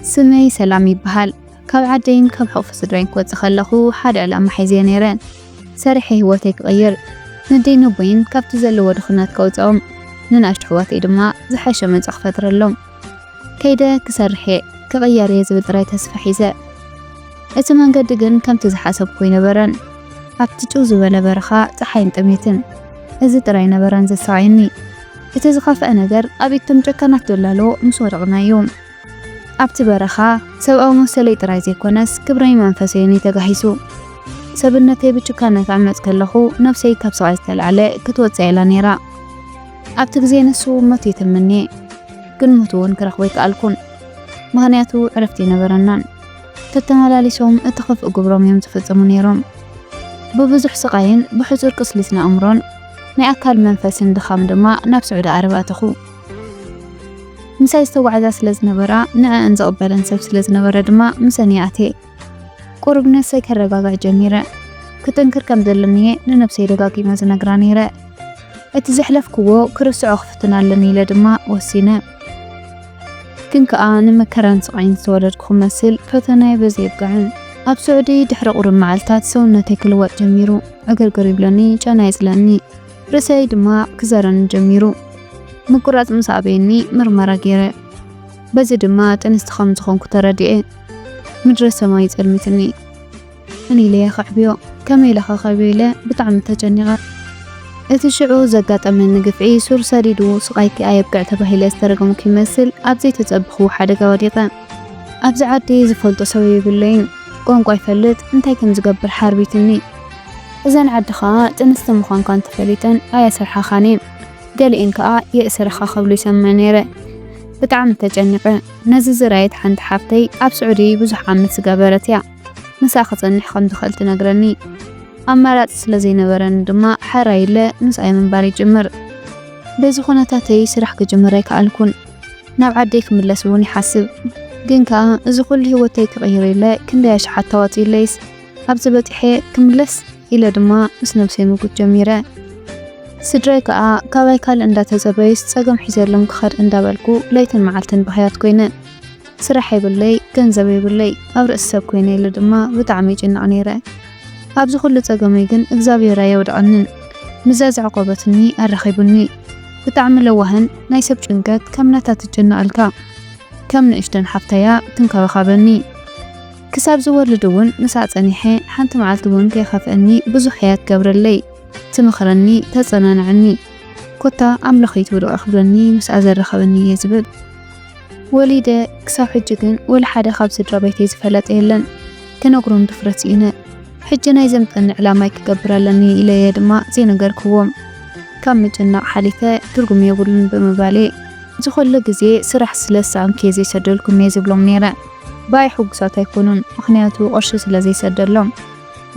ስመይ ሰላም ይበሃል። ካብ ዓደይን ካብ ሕቑፊ ስድራይን ክወጽእ ከለኹ ሓደ ዕላማ ሒዘ ነይረ። ሰሪሐ ህይወተይ ክቕይር፣ ነደይ ነቦይን ካብቲ ዘለዎ ድኽነት ከውጽኦም፣ ንንኣሽቱ ኣሕዋተይ ድማ ዝሓሸ መጻኢ ክፈጥረሎም። ከይደ ክሰርሕ እየ፣ ክቕየር እየ ዝብል ጥራይ ተስፋ ሒዘ። እቲ መንገዲ ግን ከምቲ ዝሓሰብኩ ኣይነበረን። ኣብቲ ጭው ዝበለ በረኻ ጸሓይን ጥሜትን፣ እዚ ጥራይ ነበረን ዘሳቕየኒ። እቲ ዝኸፍአ ነገር ኣብ ኢድ እቶም ጨካናት ደላሎ ምስ ወደቕና እዩ። ኣብቲ በረኻ ሰብኣዊ መሰለይ ጥራይ ዘይኮነስ ክብረይ መንፈሰይን እዩ ተጋሂሱ። ሰብነተይ ብጭካነ ክዕመጽ ከለኹ ነብሰይ ካብ ስቓይ ዝተላዕለ ክትወጽእ ኢላ ነይራ። ኣብቲ ግዜ ንሱ ሞት እየ ተመንየ፣ ግን ሞት እውን ክረኽቦ ኣይከኣልኩን። ምኽንያቱ ዕረፍቲ ኣይነበረናን። ተተመላሊሶም እቲ ክፍእ ግብሮም እዮም ዝፍጽሙ ነይሮም። ብብዙሕ ስቓይን ብሕጹር ቅስሊትን ኣእምሮን ናይ ኣካል መንፈስን ድኻም ድማ ናብ ስዑዲ ዓረብ ኣተኹ። ምሳይ ዝተጓዕዛ ስለ ዝነበራ ንዕአን ዝቕበለን ሰብ ስለ ዝነበረ ድማ ምሰን እየ ኣትየ። ቁሩብ ነብሰይ ከረጋግዕ ጀሚረ። ክጥንክር ከም ዘለኒ እየ ንነብሰይ ደጋጊመ ዝነግራ ነይረ። እቲ ዘሕለፍክዎ ክርስዖ ክፍትን ኣለኒ ኢለ ድማ ወሲነ። ግን ከኣ ንመከራን ስቓይን ዝተወለድኩ ክመስል ፈተናይ በዚ የብቅዕን። ኣብ ስዑዲ ድሕሪ ቁሩብ መዓልታት ሰውነተይ ክልወጥ ጀሚሩ። ዕግርግር ይብለኒ፣ ጨና ይጽለኒ፣ ርእሰይ ድማ ክዘረኒ ጀሚሩ። ምቁራጽ ምስ ኣበየኒ ምርመራ ገይረ። በዚ ድማ ጥንስቲ ከም ዝኾንኩ ተረዲኤ። ምድረ ሰማይ ጸልሚትኒ። እኔ ኢለ እየ ከዕብዮ፣ ከመይ ኢለ ከዕብዮ ኢለ ብጣዕሚ ተጨኒቐ። እቲ ሽዑ ዘጋጠመኒ ግፍዒ ሱር ሰዲዱ ስቓይኪ ኣየብቅዕ ተባሂለ ዝተረገምኩ ይመስል ኣብ ዘይተጸበኽዎ ሓደጋ ወዲቐ። ኣብዚ ዓዲ ዝፈልጦ ሰብ የብለይን፣ ቋንቋ ይፈልጥ፣ እንታይ ከም ዝገብር ሓርቢትኒ። እዘን ዓዲ ኸኣ ጥንስቲ ምዃንካ እንተፈሊጠን ኣየስርሓኻን እየን፣ ገሊኤን ከኣ የእስርኻ ክብሉ ይሰምዕ ነይረ። ብጣዕሚ ተጨኒቐ። ነዚ ዝረኣየት ሓንቲ ሓፍተይ ኣብ ስዑዲ ብዙሕ ዓመት ዝገበረት እያ። ምስኣ ክጸንሕ ከም ዝኽእል ትነግረኒ። ኣማራጺ ስለ ዘይነበረኒ ድማ ሕራይ ኢለ ምስኣ ምንባር ይጅምር። በዚ ኩነታተይ ስራሕ ክጅምር ኣይከኣልኩን። ናብ ዓደይ ክምለስ እውን ይሓስብ። ግን ከኣ እዚ ኩሉ ህይወተይ ክቕይር ኢለ ክንደይ ኣሽሓት ተዋጺእለይስ ኣብዚ በጺሐ ክምለስ ኢለ ድማ ምስ ነብሰይ ምጉት ጀሚረ። ስድራይ ከኣ ካባይ ካልእ እንዳተጸበዩስ ጸገም ሒዘሎም ክኸድ እንዳበልኩ ለይትን መዓልትን ብኽያት ኮይነ። ስራሕ የብለይ፣ ገንዘብ የብለይ፣ ኣብ ርእሲ ሰብ ኮይነ ኢለ ድማ ብጣዕሚ ይጭነቕ ነይረ። ኣብዚ ኩሉ ጸገመይ ግን እግዚኣብሔር ኣየውደቐንን። ምስዛ ዘዕቆበትኒ ኣራኺቡኒ። ብጣዕሚ ለዋህን ናይ ሰብ ጭንቀት ከም ናታ ትጨነቐልካ ከም ንእሽተን ሓፍተያ ትንከባኸበኒ። ክሳብ ዝወልድ እውን ምስኣ ጸኒሐ፣ ሓንቲ መዓልቲ እውን ከይኸፍአኒ ብዙሕ እያ ትገብረለይ፣ ትምኽረኒ፣ ተጸናንዐኒ። ኮታ ኣምላኽ ይትውድቐ ክብለኒ ምስኣ ዘራኸበኒ እየ ዝብል። ወሊደ ክሳብ ሕጂ ግን ወላ ሓደ ካብ ስድራ ቤተይ ዝፈለጠ የለን። ክነግሮም ድፍረት ስኢነ። ሕጂ ናይ ዘምጠኒ ዕላማይ ክገብር ኣለኒ ኢለ እየ ድማ ዘይነገርክዎም። ካብ ምጭናቕ ሓሊፈ ትርጉም የብሉን ብምባለይ፣ እዚ ኩሉ ግዜ ስራሕ ስለ ዝሰኣንኩ እየ ዘይሰደልኩም እየ ዝብሎም ነይረ። ብኣይ ሕጉሳት ኣይኮኑን፣ ምኽንያቱ ቅርሺ ስለ ዘይሰደሎም።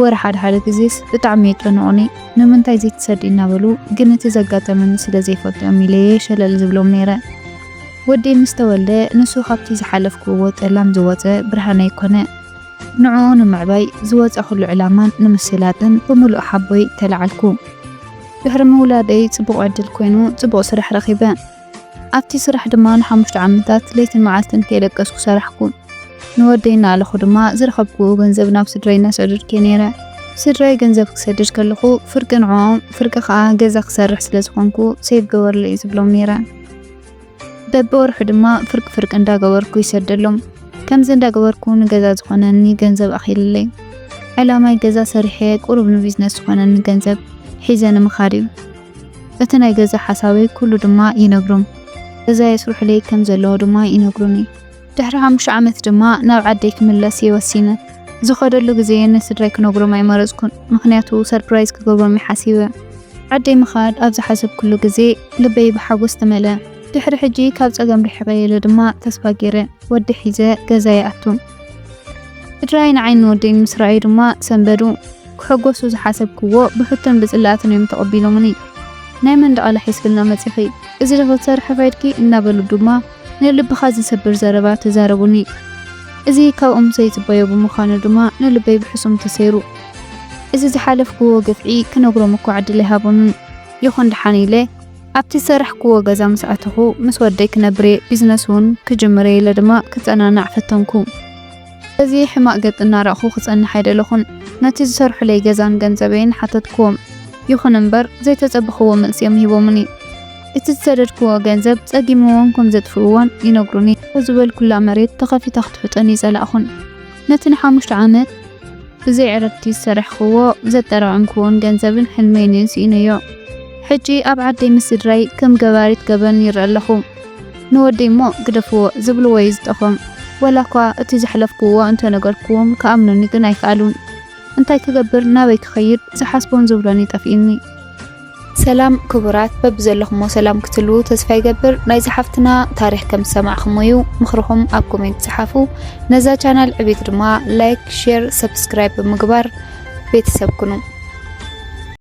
ወረ ሓደ ሓደ ግዜስ ብጣዕሚ የጨንቑኒ። ንምንታይ ዘይትሰዲ እናበሉ፣ ግን እቲ ዘጋጠመኒ ስለ ዘይፈልጡ እዮም ኢለ እየ ሸለል ዝብሎም ነይረ። ወደይ ምስ ተወልደ፣ ንሱ ካብቲ ዝሓለፍክዎ ጸላም ዝወጸ ብርሃነይ ኮነ። ንዕኡ ንምዕባይ ዝወጸ ኩሉ ዕላማን ንምስላጥን ብምሉእ ሓቦይ ተላዓልኩ። ድሕሪ ምውላደይ ጽቡቕ ዕድል ኮይኑ ጽቡቕ ስራሕ ረኺበ። ኣብቲ ስራሕ ድማ ንሓሙሽተ ዓመታት ለይትን መዓልትን ከይደቀስኩ ሰራሕኩ። ንወደይ እናኣለኹ ድማ ዝረኸብክዎ ገንዘብ ናብ ስድረይ እናሰደድኩ ነይረ። ስድረይ ገንዘብ ክሰድድ ከለኹ ፍርቂ ንዕኦም፣ ፍርቂ ከኣ ገዛ ክሰርሕ ስለ ዝኾንኩ ሴቭ ገበርለይ ዝብሎም ነይረ። በብወርሑ ድማ ፍርቂ ፍርቂ እንዳገበርኩ ይሰደሎም። ከምዚ እንዳገበርኩ ንገዛ ዝኾነኒ ገንዘብ ኣኺልለይ። ዕላማይ ገዛ ሰሪሐ ቁሩብ ንቢዝነስ ዝኾነኒ ገንዘብ ሒዘ ንምኻድ እዩ። እቲ ናይ ገዛ ሓሳበይ ኩሉ ድማ ይነግሮም። ገዛ የስርሑለይ ከም ዘለዉ ድማ ይነግሩኒ። ድሕሪ ሓሙሽተ ዓመት ድማ ናብ ዓደይ ክምለስ እየ ወሲነ። ዝኸደሉ ግዜ ንስድራይ ክነግሮም ኣይመረጽኩን፣ ምኽንያቱ ሰርፕራይዝ ክገብሮም እየ ሓሲበ። ዓደይ ምኻድ ኣብ ዝሓሰብኩሉ ግዜ ልበይ ብሓጎስ ተመልአ። ድሕሪ ሕጂ ካብ ጸገም ርሒቐ ኢለ ድማ ተስፋ ገይረ ወዲ ሒዘ ገዛ ይኣቱ። ስድራይ ንዓይን ንወደይን ምስ ረኣዩ ድማ ሰንበዱ። ክሕጎሱ ዝሓሰብክዎ ብሕቶን ብጽላእትን እዮም ተቐቢሎምኒ። ናይ መን ደቓላ ሒዝክልና መጺኺ? እዚ ዶ ክትሰርሒ ከይድኪ? እናበሉ ድማ ንልብኻ ዝሰብር ዘረባ ተዛረቡኒ። እዚ ካብኦም ዘይጽበዮ ብምዃኑ ድማ ንልበይ ብሕሱም ተሰይሩ። እዚ ዝሓለፍክዎ ግፍዒ ክነግሮም እኳ ዕድል ኣይሃቡንን። ይኹን ደሓን ኢለ ኣብቲ ዝሰራሕክዎ ገዛ ምስ ኣተኹ፣ ምስ ወደይ ክነብር እየ፣ ቢዝነስ እውን ክጅምር እየ ኢለ ድማ ክጸናናዕ ፈተንኩ። እዚ ሕማቕ ገጽ እናረእኹ ክጸንሕ ኣይደለኹን። ነቲ ዝሰርሑለይ ገዛን ገንዘበይን ሓተትክዎም። ይኹን እምበር፣ ዘይተጸበኽዎ መልሲ እዮም ሂቦምኒ። እቲ ዝሰደድክዎ ገንዘብ ጸጊምዎም ከም ዘጥፍእዎን ይነግሩኒ። ዝበልኩላ መሬት ተኸፊታ ክትውጠን ይጸላእኹን። ነቲ ንሓሙሽተ ዓመት ብዘይ ዕረፍቲ ዝሰራሕክዎ፣ ዘጠራቐምክዎን ገንዘብን ሕልመይን ስኢነዮ። ሕጂ ኣብ ዓደይ ምስ ስድራይ ከም ገባሪት ገበን ይርኢ ኣለኹ። ንወደይ እሞ ግደፍዎ ዝብልዎ እዩ ዝጠፍኦም። ወላ እኳ እቲ ዘሕለፍክዎ እንተነገርክዎም ክኣምኑኒ ግን ኣይከኣሉን። እንታይ ክገብር፣ ናበይ ክኸይድ፣ ዝሓስቦን ዝብሎን ይጠፍእኒ። ሰላም ክቡራት፣ በብዘለኹሞ ሰላም ክትህልዉ ተስፋ ይገብር። ናይዚ ሓፍትና ታሪኽ ከም ዝሰማዕኹሞ እዩ፣ ምኽርኹም ኣብ ኮሜንት ጽሓፉ። ነዛ ቻናል ዕቤት ድማ ላይክ፣ ሼር፣ ሰብስክራይብ ብምግባር ቤተሰብ ኩኑ።